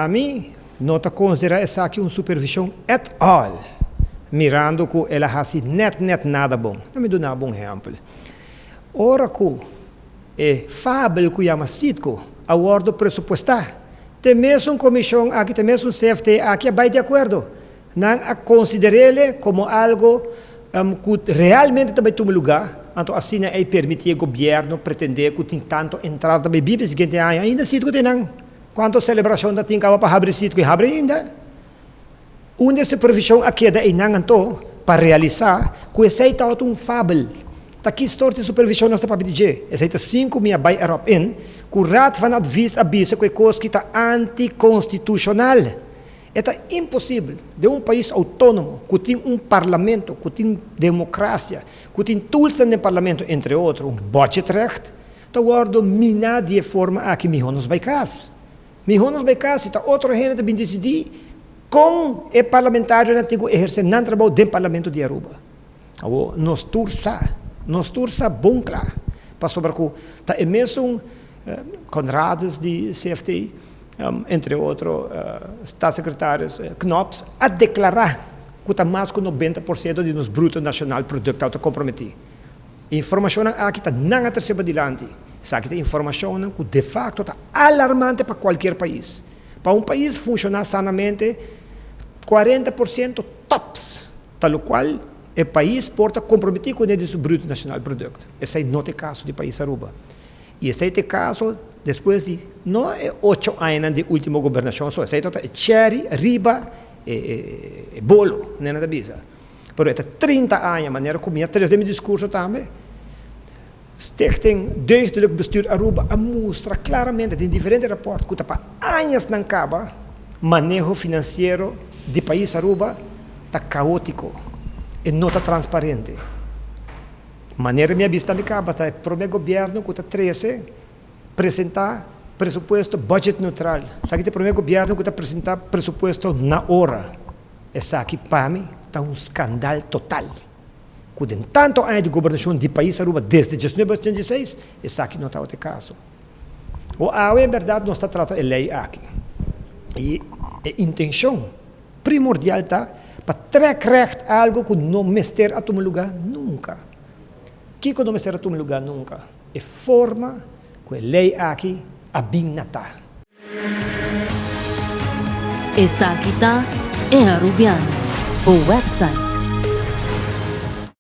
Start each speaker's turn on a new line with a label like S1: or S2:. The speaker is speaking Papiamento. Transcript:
S1: Ami no ta konsiderá esaki un supervishon at all, mirando ku el a hasi nèt nèt nada bon. Lo mi duna bo un ehèmpel. Ora ku e fabel ku yama Citgo a wòrdu presupuestá, te mesun komishon aki, te mesun CFT aki a bai di akuerdo. Nan a konsider'é komo algu ku realmente ta bai tuma lugá, anto asina ei permití e gobièrnu pretendé ku tin tantu entrada ta bai biba e siguiente aña. Ainda Citgo tin nan. Kuantu selebrashon ta tin kaba pa habri Citgo i habri ainda? Un di e supervishon a keda einan anto pa realisá ku esei tabata un fabel. Ta ki sort di supervishon nos ta papia di dje? Esei ta sin ku mi a bai erop in ku Raad van Advies a bisa ku e kos ki ta antikonstitushonal. E ta imposibel den un pais outónomo ku tin un parlamento, ku tin demokrasia, ku tin toolsnan den parlamento, entre otro un budgetrecht, ta wòrdu miná di e forma aki. Mihó nos bai kas. Mihó nos bai kas si ta otro hende ta bin disidí kon e parlamentarionan tin ku ehersé nan trabou den parlamento di Aruba. Awor, nos tur sa, nos tur sa bon kla, pasobra ku ta e mesun Conradus di CFT, entre otro Staatssecretaris Knops, a deklará ku ta mas ku 90% di nos Bruto Nacional Product ta komprometí. E informashonnan aki ta nan a trese padilanti. Esaki ta informashonnan ku de fakto ta alarmante pa kualkier pais. Pa un pais funshoná sanamente, 40% tops Ta locual e pais por ta comprometi cune di su Bruto Nacional Product. Esey no ta e caso di pais Aruba. Y esey ta e caso despues di no e ocho añanan di ultimo gobernacion so, esey ta e cherry riba e bolo, manera nan ta bisa. Pero e ta 30 aña, manera cu mi a trece den mi discurso tambe, Stichting Deugdelijk Bestuur Aruba a mustra claramente den diferente rapport cu ta pa añasnan caba maneho financiero di pais Aruba ta caotico, e no ta transparente. Manera mi a bisa tambe caba ta e prome gobierno cu ta trece, presenta presupuesto budget neutral. Esaki ta e prome gobierno cu ta presenta presupuesto na ora. Esaki pa mi ta un scandal total. Ku den tantu aña di gobernashon di pais Aruba desde 1986 esaki no tabata e kaso. O awe en bèrdat nos ta trata e lei aki i e intenshon primordial ta pa trèk règt algu ku no mester a tuma lugá nunka. Kiko no mester a tuma lugá nunka? E forma ku e lei aki a bin na ta.
S2: Esaki ta E Arubiano, bo website.